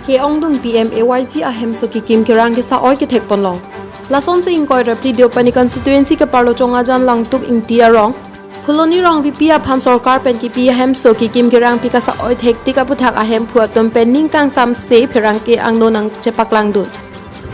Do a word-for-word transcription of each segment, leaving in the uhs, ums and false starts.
Ke-ongdung P M A Y G ahemso kekim kerang kesa-oi kethekponlong. Lasonsi ingkoi ra phli Deopani constituency keparlo Chongajan Langtuk Ingti arong Phuloni Rongpipi aphan sorkar pen kipi ahemso kekim kerangpi kasa-oi thektik aputhak ahemphu atum pen ning kangsamse pherangke angno nangchepaklangdun.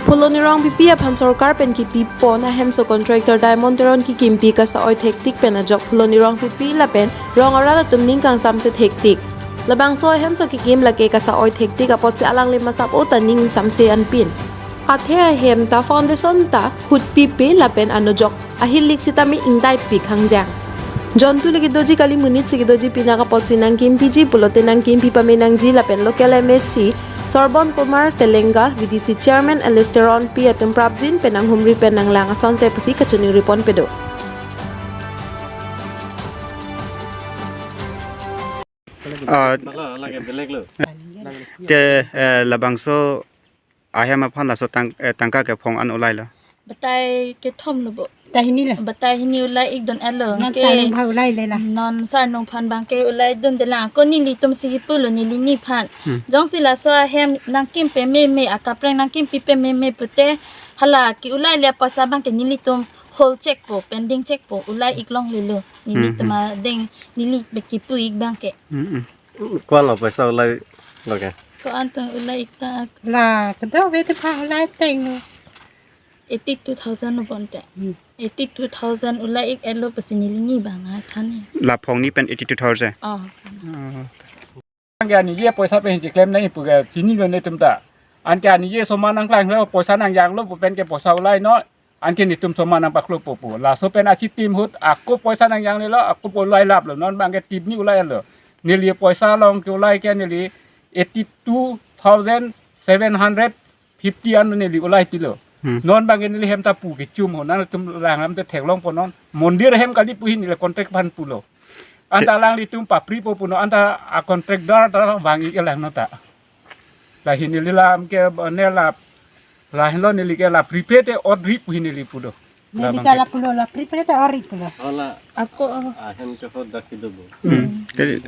Phuloni Rongpipi aphan sorkar pen kipipon ahemso contractor Diamond Teron kikimpi kasa-oi thektik pen ajok Phuloni Rongpipi lapen rong arat atum ning kangsamse thektik. Labangso ahemso kekim lake kasa-oi thektik apotsi alangli masap-o ta ning samse anpin. Athe ahem ta foundation ta hutpipe lapen anujok ahilik sitame ingdaipik hangjang. Jontu le kedoji kali, monit si kedoji pinak apotsi nangkimpiji pulote nangkimpi pame nangji lapen local M A C Sorbon Kumar Telenga, V D C chairman Alice Teronpi atum prapjin pen nanghumri pen nanglang asonte pusi kachoningri ponpedo. Ah, Bala, lagi belek lo. Te, eh, labangso ahem aphan laso tang, eh, tangka kephong an ulai lo. Batai kethom lo bo. Batai hini lo. Batai hini ulai-ik dun-et lo. Non ke sarnung aphan ulai le la. Non sarnung aphan abang ke ulai dunde lang. Ako nelitum si kipu lo neli ni aphan. Hmm. Jongsi laso ahem nangkim pameme, akaprek nangkimpi pameme pute hala ke-ulai le apoisa abang ke nelitum hold chekpo, pending chekpo, ulai-ik longle lo. Nelitum Hmm, hmm. adeng neli be kipu-ik abang ke. Hmm, hmm. Ko-an lo poisa ulai lo ke? Ko-an tong ulai-ik ta. La, kedave te aphan ulai teng lo. Eighty-two thousand lo bonte. Hmm. Eighty-two thousand ulai-ik-et lo pusi neli ni abang athan he. La phongni pen eighty-two thousand. Oh. Oh. Anke anije poisa pen chiklem nangji pu ke chini lo netum ta. Anke anije soman nangklang lo poisa nangjang lo pu pen ke poisa ulai non. Anke netum soman nangpaklopo pu. Laso pen achitim ahut ako poisa nangjang le lo, ako po ulai lap lo. Non abang ke tipni ulai lo. Neli poisa along ke ulai ke neli eighty-two thousand seven hundred fifty an neli ulai pilo. Hmm. Non abang ke neli hem ta pu kechum ho, nangtum lang lam te theklongpo non. Mondir hem kali pu hi neli contract aphan pulo. Anta Te- alanglitum papripo punon, anta a contractor ta vang-ik-et lang non ta. Lahin neli lam ke ne la, lahin lo neli ke la prepaid te or-ri pu hi neli pulo. Neli Labang ke ke la pulo la prepaid te or-ri pulo. Hala Ako, oh. ahem ke ho dak kido bo. Hmm. Jadi,